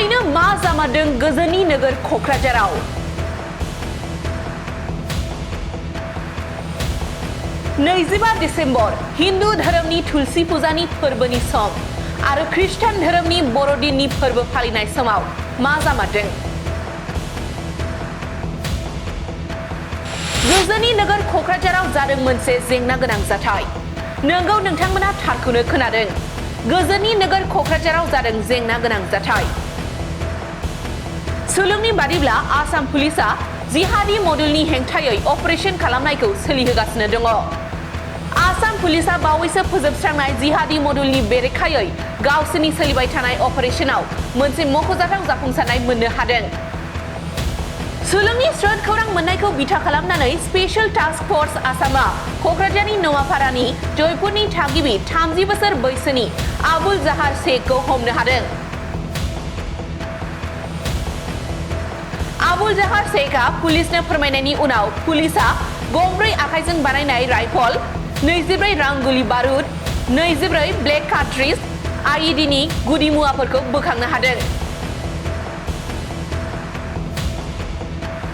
थारैनो मा जामारदों गोजोननि नोगोर क'क्राझाराव? 25 डिसेम्बर हिन्दु धोरोमनि तुलसी फुजानि फोरबोनि सम आरो ख्रिस्टान धोरोमनि बर'दिननि फोरबो फालिनाय समाव मा जामारदों? गोजोननि नोगोर क'क्राझाराव जादों मोनसे जेंना गोनां जाथाय। नोंगौ नोंथांमोना थारखौनो खोनादों। गोजोननि नोगोर क'क्राझाराव जादों जेंना गोनां जाथाय। सुलुंनि बादिब्ला आसाम पुलिसा जिहादी मडुलनि हेंथायै अपारेशन खालामनायखौ सोलिहोगासिनो दङ। आसाम पुलिसा बावैसो फोजोबस्रांनाय जिहादी मडुलनि बेरेखायै गावसोरनि सोलिबाय थानाय अपारेशनाव मोनसे मख'जाथाव जाफुंसारनाय मोननो हादों। सुलुंनि स्रोत खौरां मोननायखौ बिथा खालामनानै स्पेशल टास्क फर्स आसामआ क'क्राझारनि नवापारानि जयपुरनि थागिबि 30 बोसोर बैसोनि आबुल जाहार शेखखौ हमनो हादों। आबुल जाहार शेखआ पुलिसनो फोरमायनायनि उनाव पुलिसआ गंब्रै आखाइजों बानायनाय राइफल, 24 राउन्ड गुलि बारुद, 24 ब्लेक कार्ट्रिज, आईईडीनि गुदि मुवाफोरखौ बोखांनो हादों।